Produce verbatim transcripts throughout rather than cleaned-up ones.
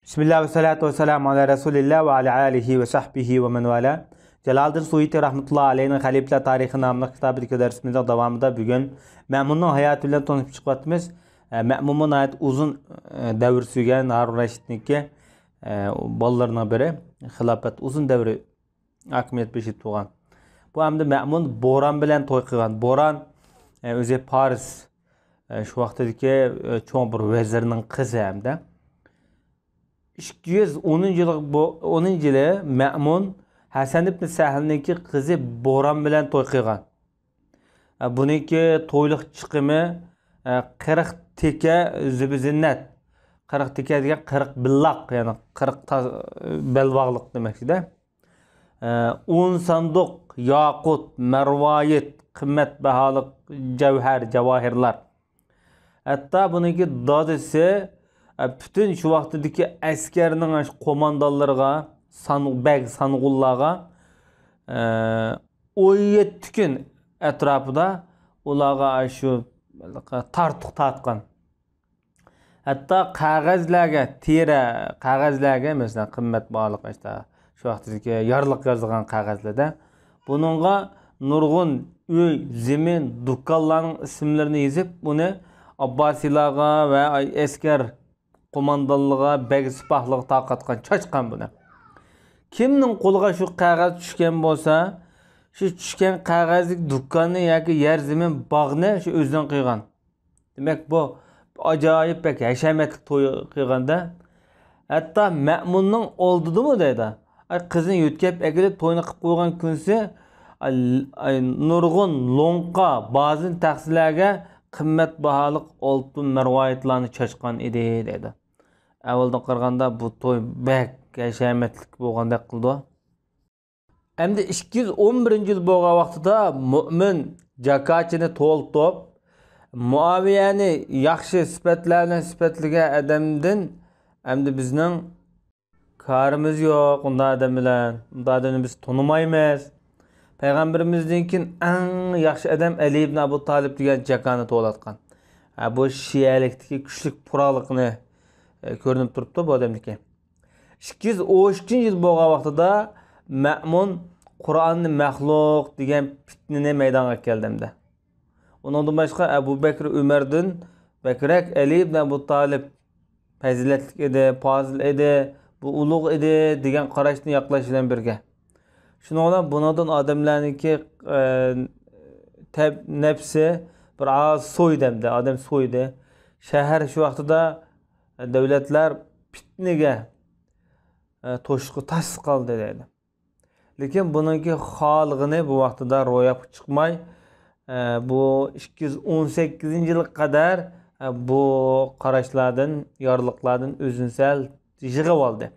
بىسمىللا ۋەسسالاتۇ ۋەسسالامۇ ئالا رەسۇلىللا ۋە ئالا ئالىھى ۋە سەھبىھى ۋە مەن ۋالا. جالالىدىن سۇيۇتى رەھمەتۇللا ئەلەيھىنىڭ خەلىپىلەر تارىخى ناملىق كىتابىدىكى دەرسىمىزنىڭ داۋامىدا بۈگۈن مەمۇننىڭ ھاياتى بىلەن تونۇشۇپ چىقىۋاتىمىز. ئە، مەمۇنمۇ ناھايىتى ئۇزۇن، ئە، دەۋر سۈرگەن ھارۇن رەشىدنىڭكى، ئە، بالىلىرىنىڭ بىرى. خىلاپەت ئۇزۇن دەۋر ھاكىمىيەت بېشىدا تۇرغان. بۇ ھەمدە مەمۇن بوران بىلەن توي قىلغان. بوران، ئە، ئۆزى پارس، ئە، شۇ ۋاقتىدىكى، ئە، چوڭ بىر ۋەزىرنىڭ قىزى ھەمدە. ئىككى يۈز ئونىنچى يىلى، بۇ، ئونىنچى يىلى مەمۇن ھەسەن ئىبن سەھلنىڭكى قىزى بوران بىلەن توي قىلغان. ئە، بۇنىڭكى تويلۇق چىقىمى، ئە، قىرىق تېكە زىبۇ زىننەت. قىرىق تېكە دېگەن قىرىق بىللاق، يەنى قىرىق تا-، بەلباغلىق دېمەكچىدە. ئە، ئون ساندۇق ياقۇت، مەرۋايىت، قىممەت باھالىق جەۋھەر، جاۋاھىرلار. ھەتتا بۇنىڭكى دادىسى، ئە، پۈتۈن شۇ ۋاقتىدىكى ئەسكەرنىڭ قوماندانلىرىغا، سان-، بەگ سانغۇنلارغا، ئە، ئون يەتتە كۈن ئەتراپىدا ئۇلارغا شۇ تارتۇق تارتقان. ھەتتا قەغەزلەرگە، تېرە قەغەزلەرگە، مەسىلەن، قىممەت باھالىق، شۇ ۋاقىتتىكى يارلىق يازىدىغان قەغەزلەردە بۇنىڭغا نۇرغۇن ئۆي، زېمىن، دۇكانلارنىڭ ئىسىملىرىنى يېزىپ، ئۇنى ئابباسىيلارغا ۋە ئەسكەر قوماندانلىرىغا، بەگ سىپاھلىرىغا تارقاتقان، چاچقان بۇنى. كىمنىڭ قولىغا شۇ قەغەز چۈشكەن بولسا، شۇ چۈشكەن قەغەزلىك دۇكاننى ياكى يەر زېمىن باغنى شۇ ئۆزىنىڭ قىلغان. دېمەك، بۇ ئاجايىپ بەك ھەشەمەتلىك توي قىلغاندا، ھەتتا مەمۇننىڭ ئالدىدىمۇ دەيدۇ. ئاي، قىزنى يۆتكەپ ئەكېلىپ توينى قىلىپ قويغان كۈنسى، ئاي، ئاي، نۇرغۇن لوڭقا، بازىن تەخسىلەرگە قىممەت باھالىق ئالتۇن مەرۋايىتلارنى چاچقان ئىدى دەيدۇ. ئەۋۋەلدىن قارىغاندا بۇ توي بەك ھەشەمەتلىك بولغاندەك قىلىدۇ. ئەمدى ئىككى يۈز ئون بىرىنچى يىل بولغان ۋاقتىدا مۆمىن جاكاچىنى تولتۇپ، مۇئاۋىيەنى ياخشى سۈپەتلەر بىلەن سۈپەتلىگەن ئادەمدىن، ئەمدى بىزنىڭ كارىمىز يوق ئۇنداق ئادەم بىلەن، ئۇنداق ئادەمنى بىز تونۇمايمىز. پەيغەمبىرىمىزدىن كېيىن ئەڭ ياخشى ئادەم ئەلى ئىبن ئەبۇ تالىپ دېگەن جاكانى تولاتقان. ھە، بۇ شىئەلىكتىكى كۈچلۈك پۇراقلىقنى، ئە، كۆرۈنۈپ تۇرۇپتۇ بۇ ئادەمدىكى. ئىككى يۈز ئون ئۈچىنچى يىل بولغان ۋاقتىدا مەمۇن قۇرئاننى مەخلۇق دېگەن پىتنىنى مەيدانغا ئەكەلدى ئەمدى. ئۇنىڭدىن باشقا ئەبۇ بەكرى ئۆمەردىن بەكرەك ئەلى ئىبن ئەبۇ تالىپ پەزىلەتلىك ئىدى، پازىل ئىدى، بۇ ئۇلۇغ ئىدى دېگەن قاراشنى ياقلاش بىلەن بىرگە. شۇنىڭ بىلەن بۇنىڭدىن ئادەملەرنىڭكى، ئە، تەب-، نەپسى بىر ئاز سويدى ئەمدى، ئادەم سويدى. شەھەر شۇ ۋاقتىدا، دۆلەتلەر پىتنىگە، ئە، توشۇشقا تاس قالدى دەيدۇ. لېكىن بۇنىڭكى خالىغىنى بۇ ۋاقتىدا روياپقا چىقماي، ئە، بۇ ئىككى يۈز ئون سەككىزىنچى يىلغا قەدەر، ئە، بۇ قاراشلاردىن، يارلىقلاردىن ئۆزىنى سەل يىغىۋالدى.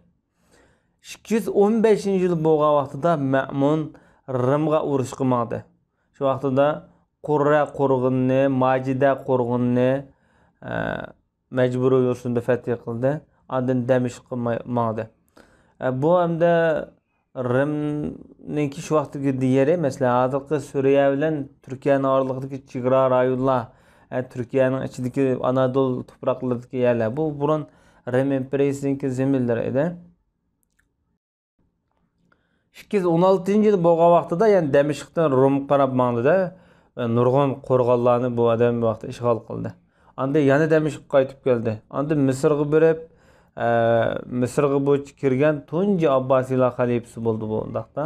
ئىككى يۈز ئون بەشىنچى يىل بولغان ۋاقتىدا مەمۇن رىمغا ئۇرۇشقا ماڭدى. شۇ ۋاقتىدا قۇررە قورغىنىنى، ماجىدە قورغىنىنى، ئە، مەجبۇرىي يوسۇندا فەتھى قىلدى. ئاندىن دەمىشققا ما-، ماڭدى. ئە، بۇ ئەمدى رىمنىڭكى شۇ ۋاقىتتىكى يېرى، مەسىلەن، ھازىرقى سۈرىيە بىلەن تۈركىيەنىڭ ئارىلىقىدىكى چېگرا رايونلار، ئە، تۈركىيەنىڭ ئىچىدىكى ئانادول تۇپراقلىرىدىكى يەرلەر. بۇ بۇرۇن رىم ئىمپېرىيىسىنىڭكى زېمىنلىرى ئىدى. ئىككى يۈز ئون ئالتىنچى يىل بولغان ۋاقتىدا يەنە دەمىشقتىن رۇمغا قاراپ ماڭدى-دە، نۇرغۇن قورغانلارنى بۇ ئادەم بۇ ۋاقىتتا ئىشغال قىلدى. ئاندىن يەنە دەمىشققە قايتىپ كەلدى. ئاندىن مىسىرغا بېرىپ، ئە، مىسىرغا بۇ كىرگەن تۇنجى ئابباسىيلار خەلىپىسى بولدى بۇ ئۇنداقتا.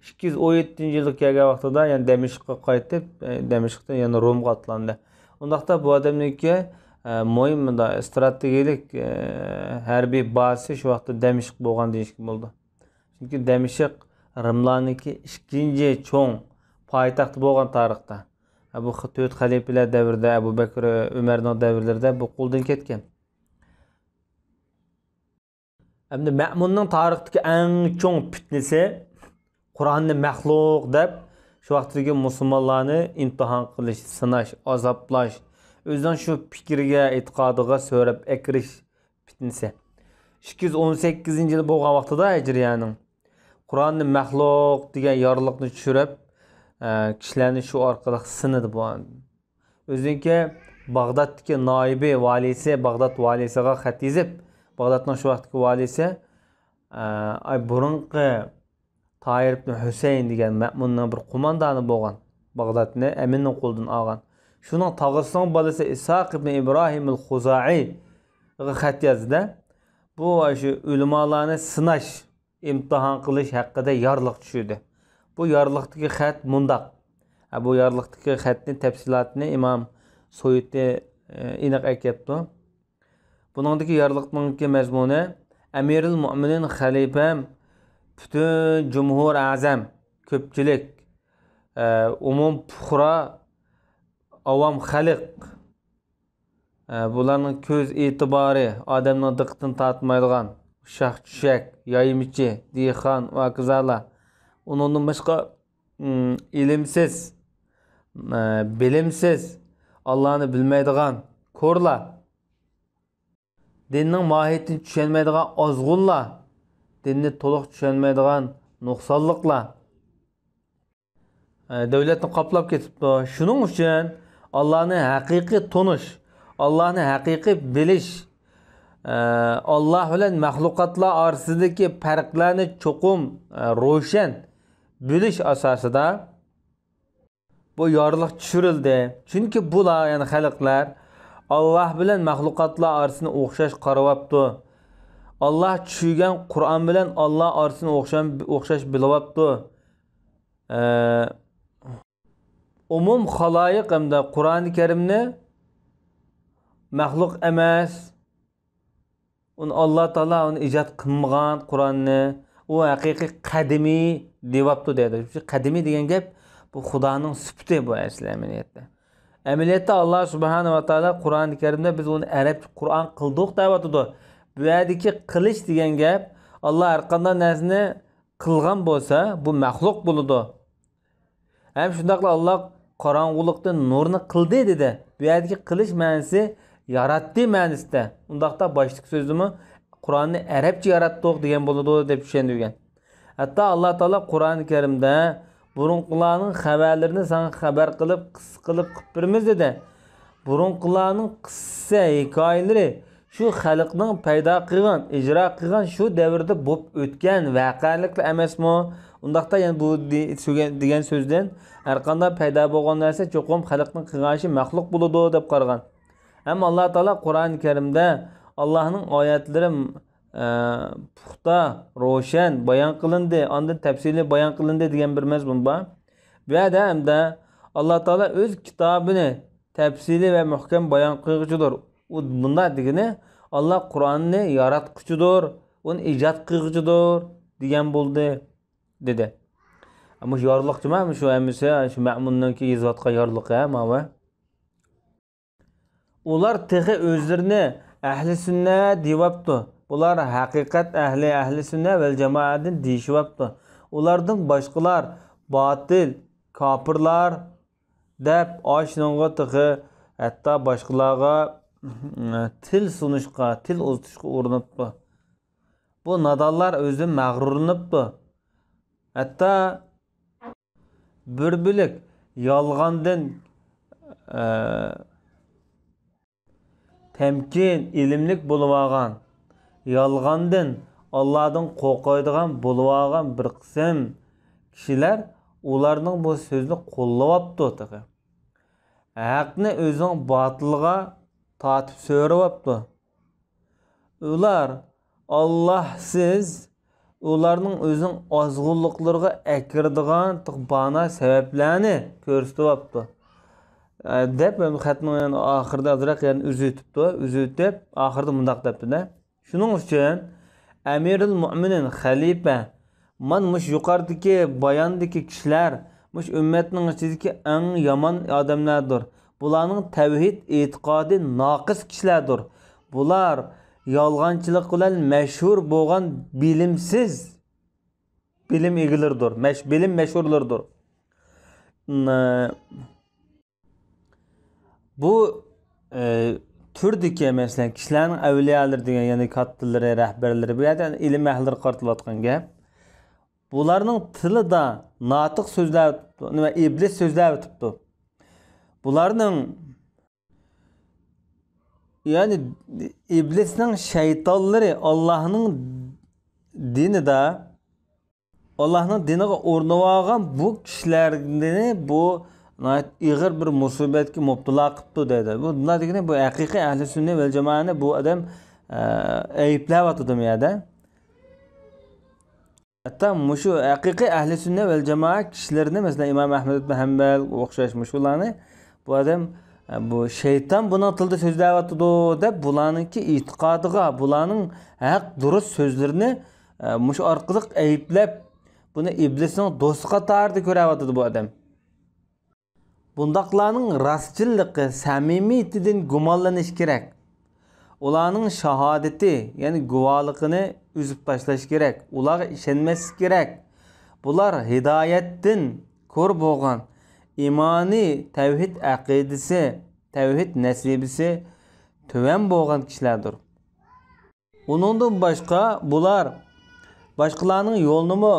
ئىككى يۈز ئون يەتتىنچى يىلغا كەلگەن ۋاقتىدا يەنە دەمىشققە قايتىپ، ئە، دەمىشقتىن يەنە رۇمغا ئاتلاندى. ئۇنداقتا بۇ ئادەمنىڭكى، ئە، مۇھىم مۇنداق ئىستراتېگىيەلىك، ئە، ھەربىي بازىسى شۇ ۋاقىتتا دەمىشق بولغان دېيىشكە بولىدۇ. چۈنكى دەمىشق رىملارنىڭكى ئىككىنچى چوڭ پايتەختى بولغان تارىختا. ھە، بۇ خ-، تۆت خەلىپىلەر دەۋرىدە، ئەبۇ بەكرى، ئۆمەرنىڭ دەۋرلىرىدە بۇ قولدىن كەتكەن. ئەمدى مەمۇننىڭ تارىختىكى ئەڭ چوڭ پىتنىسى، قۇرئاننى مەخلۇق دەپ، شۇ ۋاقىتتىكى مۇسۇلمانلارنى ئىمتىھان قىلىش، سىناش، ئازابلاش، ئۆزىنىڭ شۇ پىكرىگە، ئېتىقادىغا سۆرەپ ئەكىرىش پىتنىسى. ئىككى يۈز ئون سەككىزىنچى يىل بولغان ۋاقتىدا ھىجرىيەنىڭ، قۇرئاننى مەخلۇق دېگەن يارلىقنى چۈشۈرۈپ، ئە، كىشىلەرنى شۇ ئارقىلىق سىنىدى بۇ. ئۆزىنىڭكى باغدادتىكى نائىبى ۋالىسى، باغداد ۋالىسىغا خەت يېزىپ، باغدادنىڭ شۇ ۋاقىتتىكى ۋالىيسى، ئە، ئاي، بۇرۇنقى تاھىر ئىبن ھۈسەيىن دېگەن مەمۇننىڭ بىر قوماندانى بولغان، باغدادنى ئەمىننىڭ قولىدىن ئالغان. شۇنىڭ تاغىسىنىڭ بالىسى ئىسھاق ئىبن ئىبراھىمىل خۇزائىيغا خەت يازدى. بۇ شۇ ئۆلىمالارنى سىناش، ئىمتىھان قىلىش ھەققىدە يارلىق چۈشۈردى. بۇ يارلىقتىكى خەت مۇنداق. ھە، بۇ يارلىقتىكى خەتنى تەپسىلاتىنى ئىمام سۇيۇتى، ئە، ئېنىق ئەكەپتۇ. بۇنىڭدىكى يارلىقنىڭكى مەزمۇنى، ئەمىرۇل مۆمىنىن خەلىپەم، پۈتۈن جۇمھۇر ئەزەم، كۆپچىلىك، ئە، ئومۇم پۇقرا، ئاۋام خەلق، ئە، بۇلارنىڭ كۆز ئېتىبارى، ئادەمنىڭ دىققىتىنى تارتمايدىغان شاخ-چۈشەك، يايمىچى، دېھقان، ۋاكىزالار، ئۇنىڭدىن باشقا، ئىم، ئىلىمسىز، ئە، بىلىمسىز، ئاللانى بىلمەيدىغان كورلار، دىننىڭ ماھىيىتىنى چۈشەنمەيدىغان ئازغۇنلار، دىننى تولۇق چۈشەنمەيدىغان نۇقسانلىقلار، ئە، دۆلەتنى قاپلاپ كېتىپتۇ. شۇنىڭ ئۈچۈن ئاللانى ھەقىقىي تونۇش، ئاللانى ھەقىقىي بىلىش، ئە، ئاللا بىلەن مەخلۇقاتلار ئارىسىدىكى پەرقلەرنى چوقۇم، ئە، روشەن بىلىش ئاساسىدا بۇ يارلىق چۈشۈرۈلدى. چۈنكى بۇلار، يەنى خەلقلەر، ئاللا بىلەن مەخلۇقاتلار ئارىسىنى ئوخشاش قارىۋاپتۇ. ئاللا چۈشۈرگەن قۇرئان بىلەن ئاللا ئارىسىنى ئوخشام-، ئوخشاش بىلىۋاپتۇ. ئە، ئومۇم خالايىق ھەمدە قۇرئانى كەرىمنى مەخلۇق ئەمەس، ئۇنى ئاللا تائالا ئۇنى ئىجاد قىلمىغان قۇرئاننى، ئۇ ھەقىقىي قەدىمىي دېۋاپتۇ دەيدۇ. شۇ قەدىمىي دېگەن گەپ، بۇ خۇدانىڭ سۈپىتى بۇ ئەسلى ئەمەلىيەتتە. ئەمەلىيەتتە ئاللا سۇبھانەھۇ ۋە تائالا قۇرئانى كەرىمدە بىز ئۇنى ئەرەبچە قۇرئان قىلدۇق دەۋاتىدۇ. بۇ يەردىكى قىلىش دېگەن گەپ، ئاللا ھەر قانداق نەرسىنى قىلغان بولسا، بۇ مەخلۇق بولىدۇ. ھەم شۇنداقلا ئاللا قاراڭغۇلۇقتىن نۇرنى قىلدى دېدى. بۇ يەردىكى قىلىش مەنىسى ياراتتى مەنىسىدە. ئۇنداقتا باشتىكى سۆزدىمۇ قۇرئاننى ئەرەبچە ياراتتۇق دېگەن بولىدۇ دەپ چۈشەندۈرگەن. ھەتتا ئاللا تائالا قۇرئانى كەرىمدە بۇرۇنقىلارنىڭ خەۋەرلىرىنى ساڭا خەۋەر قىلىپ، قىسسە قىلىپ، قىلىپ بېرىمىز دېدى. بۇرۇنقىلارنىڭ قىسسە ھېكايىلىرى شۇ خەلقنىڭ پەيدا قىلغان، ئىجرا قىلغان شۇ دەۋردە بولۇپ ئۆتكەن ۋەقەلىكلا ئەمەسمۇ؟ ئۇنداقتا يەنە بۇ دې-، سۆگەن-، دېگەن سۆزدىن ھەرقانداق پەيدا بولغان نەرسە چوقۇم خەلقنىڭ قىلغان ئىشى مەخلۇق بولىدۇ دەپ قارىغان. ھەم ئاللا تائالا قۇرئانى كەرىمدە ئاللانىڭ ئايەتلىرى، ئە، پۇختا، روشەن بايان قىلىندى، ئاندىن تەپسىلىي بايان قىلىندى دېگەن بىر مەزمۇن بار. بۇ يەردە ھەمدە ئاللا تائالا ئۆز كىتابىنى تەپسىلىي ۋە مۇھكەم بايان قىلغۇچىدۇر. ئۇ مۇنداق دېگىنى، ئاللا قۇرئاننى ياراتقۇچىدۇر، ئۇنى ئىجاد قىلغۇچىدۇر دېگەن بولدى، دېدى. مۇشۇ يارلىق جۇما، مۇشۇ ھەممىسى، شۇ مەمۇننىڭكى يېزىۋاتقان يارلىقى، ھە، ماۋۇ. ئۇلار تېخى ئۆزلىرىنى ئەھلى سۈننە دېيىۋاپتۇ. بۇلار ھەقىقەت ئەھلى، ئەھلى سۈننە ۋەل جامائەدىن دېيىشىۋاپتۇ. ئۇلاردىن باشقىلار باتىل، كاپىرلار، دەپ، ئاشۇنىڭغا تېخى ھەتتا باشقىلارغا تىل سۇنۇشقا، تىل ئۇزىتىشقا ئۇرۇنۇپتۇ. بۇ نادانلار ئۆزى مەغرۇرلىنىپتۇ. ھەتتا بىر بۆلەك يالغاندىن، ئە، تەمكىن، ئىلىملىك بولۇۋالغان، يالغاندىن، ئاللادىن قورقايدىغان بولۇۋالغان بىر قىسىم كىشىلەر ئۇلارنىڭ بۇ سۆزىنى قوللىۋاپتۇ تېخى. ھەقنى ئۆزىنىڭ باتىلىغا تارتىپ سۆرىۋاپتۇ. ئۇلار ئاللاھسىز، ئۇلارنىڭ ئۆزىنىڭ ئازغۇنلۇقلىرىغا ئەكىرىدىغان تۇغبانا سەۋەبلەرنى كۆرسىتىۋاپتۇ. ئە، دەپ، خەتنىڭ يەنە ئاخىرىدا ئازراق يەنە ئۈزۈۋېتىپتۇ. ئۈزۈۋېتىپ، ئاخىرىدا مۇنداق دەپتۇ-دە. شۇنىڭ ئۈچۈن ئەمىرۇل مۆمىنىن، خەلىپە، مانا مۇشۇ يۇقىرىدىكى باياندىكى كىشىلەر مۇشۇ ئۈممەتنىڭ ئىچىدىكى ئەڭ يامان ئادەملەردۇر. بۇلارنىڭ تەۋھىد ئېتىقادى ناقىس كىشىلەردۇر. بۇلار يالغانچىلىق بىلەن مەشھۇر بولغان بىلىمسىز بىلىم ئىگىلىرىدۇر، مەش-، بىلىم مەشھۇرلىرىدۇر. ن-، بۇ، ئە، تۈردىكى، مەسىلەن، كىشىلەرنىڭ ئەۋلىيالىرى دېگەن، يەنى كاتتىلىرى، رەھبەرلىرى، بۇ يەردە ئىلىم ئەھلىلىرى قارىتىلىۋاتقان گەپ. بۇلارنىڭ تىلىدا ناتىق سۆزلەۋېتىپتۇ، نېمە، ئىبلىس سۆزلەۋېتىپتۇ. بۇلارنىڭ يەنى ئىبلىسنىڭ شەيتانلىرى ئاللاھنىڭ دىنىدا، ئاللاھنىڭ دىنىغا ئورنىۋالغان بۇ كىشىلەرنى بۇ ناھايىتى ئېغىر بىر مۇسىبەتكە مۇپتىلا قىپتۇ دەيدۇ. بۇ، بۇنداق دېگىنى بۇ ھەقىقىي ئەھلى سۈننە ۋەل جامائەنى بۇ ئادەم، ئە، ئەيىبلەۋاتىدۇ بۇ يەردە. ھەتتا مۇشۇ ھەقىقىي ئەھلى سۈننە ۋەل جامائە كىشىلىرىنى، مەسىلەن، ئىمام ئەھمەد ئىبن ھەمبەل ئوخشاش مۇشۇلارنى بۇ ئادەم، ئە، بۇ شەيتان بۇنىڭ تىلىدا سۆزلەۋاتىدۇ دەپ، بۇلارنىڭكى ئېتىقادىغا، بۇلارنىڭ ھەق، دۇرۇس سۆزلىرىنى، ئە، مۇشۇ ئارقىلىق ئەيىبلەپ، بۇنى ئىبلىسنىڭ دوستى قاتارىدا كۆرەۋاتىدۇ بۇ ئادەم. بۇنداقلارنىڭ راستچىللىقى، سەمىمىيىتىدىن گۇمانلىنىش كېرەك. ئۇلارنىڭ شاھادىتى، يەنى گۇۋاھلىقىنى ئۈزۈپ تاشلاش كېرەك. ئۇلارغا ئىشەنمەسلىك كېرەك. بۇلار ھىدايەتتىن كور بولغان، ئىمانى، تەۋھىد ئەقىدىسى، تەۋھىد نەسىبىسى تۆۋەن بولغان كىشىلەردۇر. ئۇنىڭدىن باشقا، بۇلار باشقىلارنىڭ يولىنىمۇ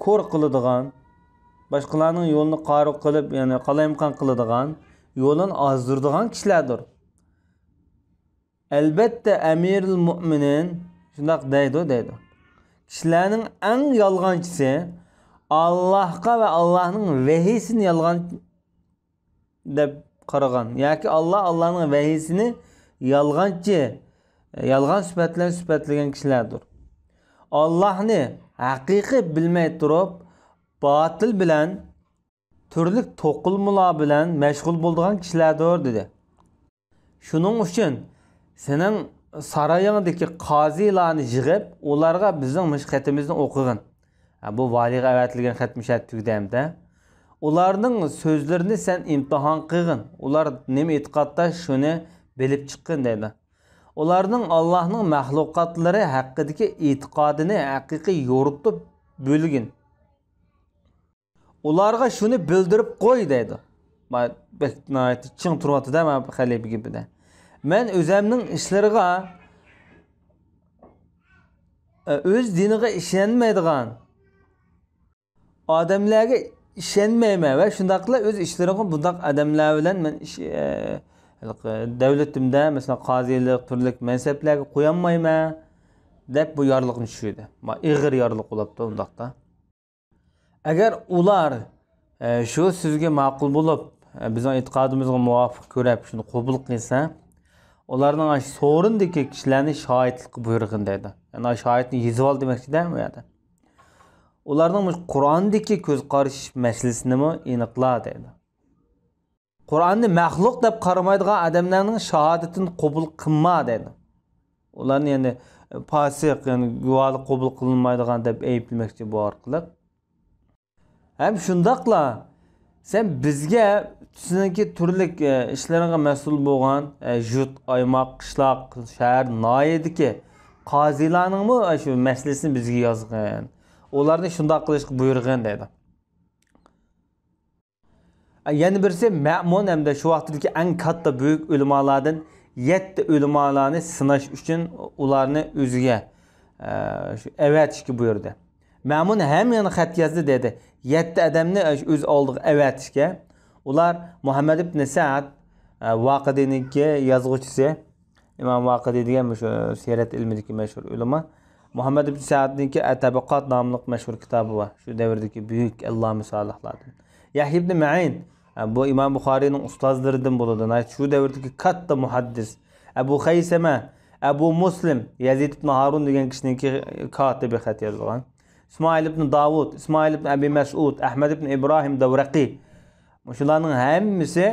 كور قىلىدىغان، باشقىلارنىڭ يولىنى قارا قىلىپ، يەنى قالايمىقان قىلىدىغان، يولىنى ئازدۇرىدىغان كىشىلەردۇر. ئەلبەتتە، ئەمىرۇل مۆمىنىن شۇنداق دەيدۇ، دەيدۇ. كىشىلەرنىڭ ئەڭ يالغانچىسى، ئاللاھقا ۋە ئاللاھنىڭ ۋەھىيسىنى يالغان دەپ قارىغان ياكى ئاللا، ئاللانىڭ ۋەھىيسىنى يالغانچى، يالغان سۈپەت بىلەن سۈپەتلىگەن كىشىلەردۇر. ئاللاھنى ھەقىقىي بىلمەي تۇرۇپ، باتىل بىلەن، تۈرلۈك توقۇلمىلار بىلەن مەشغۇل بولىدىغان كىشىلەردۇر، دېدى. شۇنىڭ ئۈچۈن سېنىڭ سارايىڭدىكى قازىلارنى يىغىپ، ئۇلارغا بىزنىڭ مۇشۇ خېتىمىزنى ئوقۇغىن. ھە، بۇ ۋالىيغا ئەۋەتىلگەن خەتمۇ شەرت تۈگىدى ئەمدى. ئۇلارنىڭ سۆزلىرىنى سەن ئىمتىھان قىلغىن. ئۇلار نېمە ئېتىقادتا، شۇنى بىلىپ چىققىن، دەيدۇ. ئۇلارنىڭ ئاللاھنىڭ مەخلۇقاتلىرى ھەققىدىكى ئېتىقادىنى ھەقىقىي يورۇتۇپ بىلگىن. ئۇلارغا شۇنى بىلدۈرۈپ قوي، دەيدۇ. ما-، بەك ناھايىتى چىڭ تۇرۇۋاتىدۇ، ما، خەلىپە گېپىدە. مەن ئۆزەمنىڭ ئىشلىرىغا، ئۆز دىنىغا ئىشەنمەيدىغان ئادەملەرگە ئىشەنمەيمەن ۋە شۇنداقلا ئۆز ئىشلىرىمغا بۇنداق ئادەملەر بىلەن مەن ئىش-، ئە، ھېلىقى دەۋلىتىمدە، مەسىلەن، قازىلىق، تۈرلۈك مەنسەپلەرگە قويالمايمەن، دەپ بۇ يارلىقنى چۈشۈردى. ما، ئېغىر يارلىق بولۇپتۇ ئۇنداقتا. ئەگەر ئۇلار، ئە، شۇ سۆزگە ماقۇل بولۇپ، ئە، بىزنىڭ ئېتىقادىمىزغا مۇۋاپىق كۆرۈپ، شۇنى قوبۇل قىلسا، ئۇلارنىڭ ئاشۇ سورۇندىكى كىشىلەرنى شاھىتلىققا بۇيرۇغىن دەيدۇ. يەنى ئاشۇ شاھىتنى يېزىۋال دېمەكچىدە بۇ يەردە. ئۇلارنىڭ مۇشۇ قۇرئاندىكى كۆز قارىشى مەسىلىسىنىمۇ ئېنىقلا دەيدۇ. قۇرئاننى مەخلۇق دەپ قارىمايدىغان ئادەملەرنىڭ شاھادىتىنى قوبۇل قىلما دەيدۇ. ئۇلارنى يەنى پاسىق، يەنى گۇۋاھلىق قوبۇل قىلىنمايدىغان دەپ ئەيىبلىمەكچى بۇ ئارقىلىق. ھەم شۇنداقلا سەن بىزگە سېنىڭكى تۈرلۈك، ئە، ئىشلىرىڭغا مەسئۇل بولغان، ئە، يۇرت، ئايماق، قىشلاق، شەھەر، ناھىيەدىكى قازىلارنىڭمۇ، ئە، شۇ مەسىلىسىنى بىزگە يازغىن. ئۇلارنى شۇنداق قىلىشقا بۇيرۇغىن دەيدۇ. يەنە بىرسى مەمۇن ھەمدە شۇ ۋاقىتتىكى ئەڭ كاتتا بۈيۈك ئۆلىمالاردىن يەتتە ئۆلىمالارنى سىناش ئۈچۈن ئۇلارنى ئۆزىگە، ئە، شۇ ئەۋەتىشكە بۇيرۇدى. مەمۇن ھەم يەنە خەت يازدى دېدى، يەتتە ئادەمنى ئۆز ئالدىغا ئەۋەتىشكە. ئۇلار مۇھەممەد ئىبن سەئد، ئە، ۋاقىدىنىڭكى يازغۇچىسى، ئىمام ۋاقىدى دېگەن مۇشۇ سىيرەت ئىلمىدىكى مەشھۇر ئۆلىما. مۇھەممەد ئىبن سەئدنىڭكى ئەتەبىقات ناملىق مەشھۇر كىتابى بار. شۇ دەۋردىكى بۈيۈك ئەللامە سالىھلاردىن. يەھيا ئىبن مەئىن، بۇ ئىمام بۇخارىينىڭ ئۇستازلىرىدىن بولىدۇ. ناھايىتى شۇ دەۋردىكى كاتتا مۇھەددىس. ئەبۇ خەيسەمە، ئەبۇ مۇسلىم، يەزىد ئىبن ھارۇن دېگەن كىشىنىڭكى كاتىبى خەت يازغان. ئىسمائىل ئىبن داۋۇد، ئىسمائىل ئىبن ئەبى مەسئۇد، ئەھمەد ئىبن ئىبراھىم دەۋرەقى. مۇشۇلارنىڭ ھەممىسى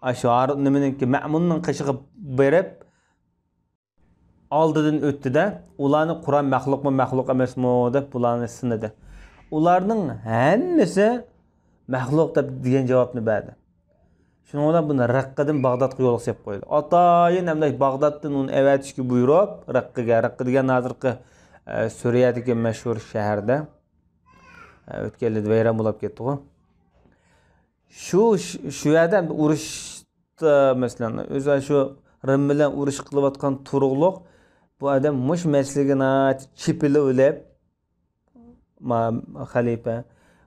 ئاشۇ ھارۇن نېمىنىڭكى مەمۇننىڭ قېشىغا بېرىپ، ئالدىدىن ئۆتتى-دە، ئۇلارنى قۇرئان مەخلۇقمۇ، مەخلۇق ئەمەسمۇ دەپ بۇلارنى سىنىدى. ئۇلارنىڭ ھەممىسى مەخلۇق دەپ دېگەن جاۋابنى بەردى. شۇنىڭ بىلەن بۇنى رەققىدىن باغدادقا يولغا سېلىپ قويدى. ئاتايىن ئەمدى باغدادتىن ئۇنى ئەۋەتىشكە بۇيرۇپ، رەققىگە، رەققە دېگەن ھازىرقى، ئە، سۈرىيەدىكى مەشھۇر شەھەردە، ئە، ئۆتكەن يىلى ۋەيران بولاپ كەتتىغۇ. شۇ، شۇ، شۇ يەردە ئەمدى ئۇرۇش، مەسىلەن، ئۆزى شۇ رىم بىلەن ئۇرۇش قىلىۋاتقان تۇرۇقلۇق بۇ ئادەم مۇشۇ مەسىلىگە ناھايىتى چېپىلىۋېلىپ، ما-، خەلىپە،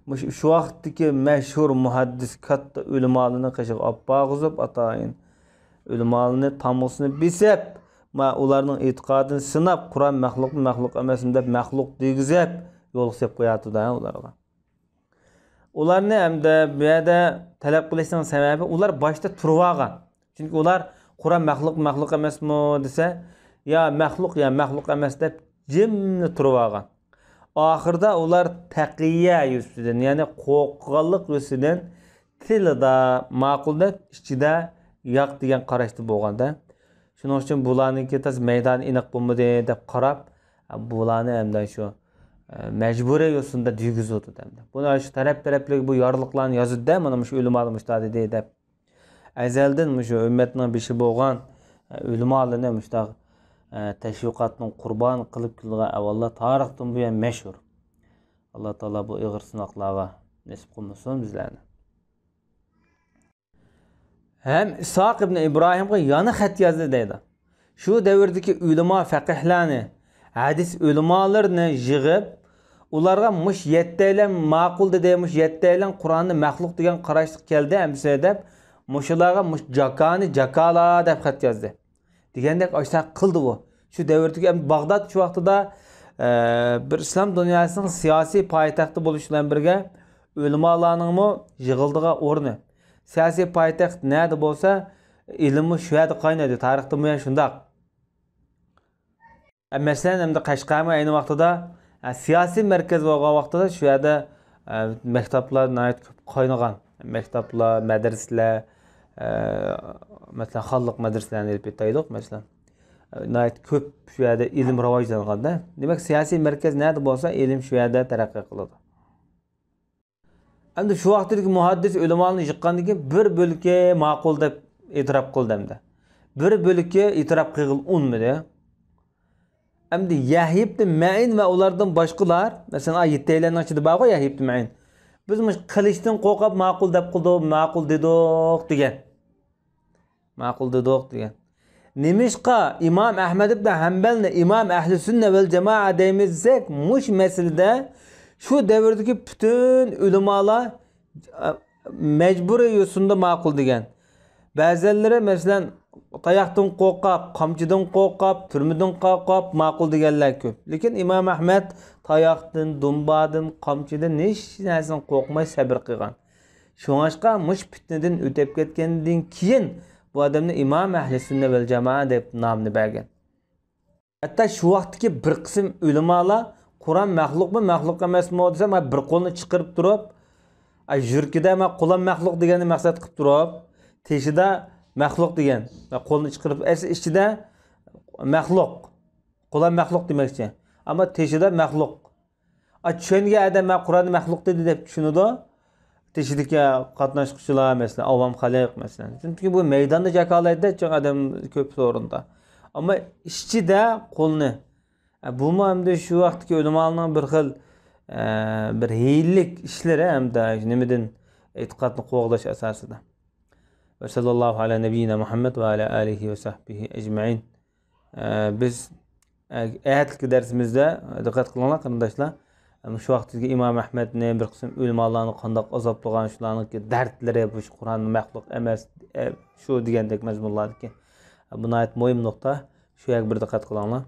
مۇشۇ، شۇ ۋاقىتتىكى مەشھۇر مۇھەددىس، كاتتا ئۆلىمالارنى قېشىغا ئاپ بارغۇزۇپ، ئاتايىن ئۆلىمالارنى تامغىسىنى بېسىپ، ما، ئۇلارنىڭ ئېتىقادىنى سىناپ، قۇرئان مەخلۇقمۇ، مەخلۇق ئەمەسمۇ دەپ، مەخلۇق دېگۈزۈپ، يولغا سېلىپ قوياتىدۇ، ھە، ئۇلارغا. ئۇلارنى ئەمدى بۇ يەردە تەلەپ قىلىشنىڭ سەۋەبى، ئۇلار باشتا تۇرۇۋالغان. چۈنكى ئۇلار قۇرئان مەخلۇق، مەخلۇق ئەمەسمۇ دېسە، يا مەخلۇق، يا مەخلۇق ئەمەس دەپ جىملا تۇرۇۋالغان. ئاخىردا ئۇلار تەقىيە يۈزىسىدىن، يەنى قورققانلىق يۈزىسىدىن تىلىدا ماقۇل دەپ، ئىچىدە ياق دېگەن قاراشتا بولغاندا. شۇنىڭ ئۈچۈن بۇلارنىڭكى تاز مەيدانى ئېنىق بولمىدى دەپ قاراپ، بۇلارنى ئەمدى شۇ، ئە، مەجبۇرىي يوسۇندا دېگۈزۈۋاتىدۇ ئەمدى. بۇنى شۇ تەرەپ-تەرەپلىك بۇ يارلىقلارنى يازىدۇ-دە، مانا مۇشۇ ئۆلىمالار مۇشۇنداق دېدى دەپ. ئەزەلدىن مۇشۇ ئۈممەتنىڭ بېشى بولغان، ئە، ئۆلىمالىرىنى مۇشۇنداق، ئە، تەشۋىقاتنىڭ قۇربانى قىلىپ كېلىدىغان ئەھۋاللار تارىختىن بۇيان مەشھۇر. ئاللا تائالا بۇ ئېغىر سىناقلارغا نېسىپ قىلمىسۇن بىزلەرنى. ھەم ئىسھاق ئىبنى ئىبراھىمغا يەنە خەت يازدى دەيدۇ. شۇ دەۋردىكى ئۆلىما فەقىھلەرنى، ھەدىس ئۆلىمالىرىنى يىغىپ، ئۇلارغا مۇش يەتتەيلەن ماقۇل دېدى، مۇش يەتتەيلەن قۇرئاننى مەخلۇق دېگەن قاراشلىق كەلدى ئەمسە دەپ، مۇشۇلارغا مۇش جاكانى جاكالا دەپ خەت يازدى. دېگەندەك ئاشۇنداق قىلدى ئۇ. شۇ دەۋردىكى، ئەمدى باغداد شۇ ۋاقتىدا، ئە، بىر ئىسلام دۇنياسىنىڭ سىياسىي پايتەختى بولۇش بىلەن بىرگە، ئۆلىمالارنىڭمۇ يىغىلىدىغان ئورنى. سىياسىي پايتەخت نەدە بولسا، ئىلىممۇ شۇ يەردە قاينايدۇ. تارىختا بۇيان شۇنداق. ئە، مەسىلەن، ئەمدى قەشقەرمۇ ئەينى ۋاقتىدا، ئە، سىياسىي مەركەز بولغان ۋاقتىدا شۇ يەردە، ئە، مەكتەپلەر ناھايىتى كۆپ قاينىغان. مەكتەپلەر، مەدرىسىلەر، ئە، مەسىلەن، خانلىق مەدرىسىلەرنى ئېلىپ ئېيتايلۇق، مەسىلەن. ئە، ناھايىتى كۆپ شۇ يەردە ئىلىم راۋاجلانغاندا. دېمەك، سىياسىي مەركەز نەدە بولسا، ئىلىم شۇ يەردە تەرەققىي قىلىدۇ. ئەمدى شۇ ۋاقىتتىكى مۇھەددىس ئۆلىمالارنى يىغقاندىن كېيىن بىر بۆلىكى ماقۇل دەپ ئېتىراپ قىلدى ئەمدى. بىر بۆلىكى ئېتىراپ قىلغىلى ئۇنىمىدى. ئەمدى يەھيا ئىبنى مەئىن ۋە ئۇلاردىن باشقىلار، مەسىلەن، ئا يەتتەيلەننىڭ ئىچىدە بارغۇ يەھيا ئىبنى مەئىن. بىز مۇشۇ قىلىشتىن قورقۇپ ماقۇل دەپ قىلدۇق، ماقۇل دېدۇق دېگەن. ماقۇل دېدۇق دېگەن. نېمىشقا ئىمام ئەھمەد ئىبن ھەمبەلنى ئىمام ئەھلى سۈننە ۋەل جامائە دەيمىز دېسەك، مۇشۇ مەسىلىدە شۇ دەۋردىكى پۈتۈن ئۆلىمالار، ئە، مەجبۇرىي يوسۇندا ماقۇل دېگەن. بەزەنلىرى، مەسىلەن، تاياقتىن قورقۇپ، قامچىدىن قورقۇپ، تۈرمىدىن قورقۇپ ماقۇل دېگەنلەر كۆپ. لېكىن ئىمام ئەھمەد تاياقتىن، دۇمبادىن، قامچىدىن، ھېچ نەرسىدىن قورقماي سەبرى قىلغان. شۇڭاشقا مۇشۇ پىتنىدىن ئۆتۈپ كەتكەندىن كېيىن بۇ ئادەمنى ئىمام ئەھلى سۈننە ۋەل جامائە دەپ نامىنى بەرگەن. ھەتتا شۇ ۋاقىتتىكى بىر قىسىم ئۆلىمالار قۇرئان مەخلۇقمۇ، مەخلۇق ئەمەسمۇ دېسە، مانا بىر قولنى چىقىرىپ تۇرۇپ، ئاي، يۈرىكىدە مانا قۇلان مەخلۇق دېگەننى مەقسەت قىلىپ تۇرۇپ، تېشىدا مەخلۇق دېگەن، مانا قولنى چىقىرىپ، ئەسلى ئىچىدە مەخلۇق، قۇلان مەخلۇق دېمەكچى. ئەمما تېشىدا مەخلۇق. ئا، چۈشەنگەن ئادەم، مەن قۇرئاننى مەخلۇق دېدى دەپ چۈشىنىدۇ. تېشىدىكى قاتناشقۇچىلار، مەسىلەن، ئاۋام خەلق، مەسىلەن. چۈنكى بۇ مەيداندا جاكارلايدۇ، چوڭ ئادەم كۆپ سورۇندا. ئەمما ئىچىدە قولنى، ئە، بۇمۇ ئەمدى شۇ ۋاقىتتىكى ئۆلىمالارنىڭ بىر خىل، ئە، بىر ھىيلىلىك ئىشلىرى ھەمدە نېمىدىن، ئېتىقادنى قوغداش ئاساسىدا. ۋە سەللەللاھۇ ئەلا نەبىييىنا مۇھەممەد ۋە ئەلا ئالىھى ۋە سەھبىھى ئەجمەئىن. ئە، بىز، ئە، ئەتىلىكى دەرسىمىزدە، دىققەت قىلىڭلار، قېرىنداشلار، ئە، مۇشۇ ۋاقىتتىكى ئىمام ئەھمەدنى، بىر قىسىم ئۆلىمالارنى قانداق ئازابلىغان، شۇلارنىڭكى دەردلىرى، بۇ قۇرئان مەخلۇق ئەمەس، ئە، شۇ دېگەندەك مەزمۇنلاردىكى. ئە، بۇ ناھايىتى مۇھىم نۇقتا. شۇ يەرگە بىر دىققەت قىلىڭلار.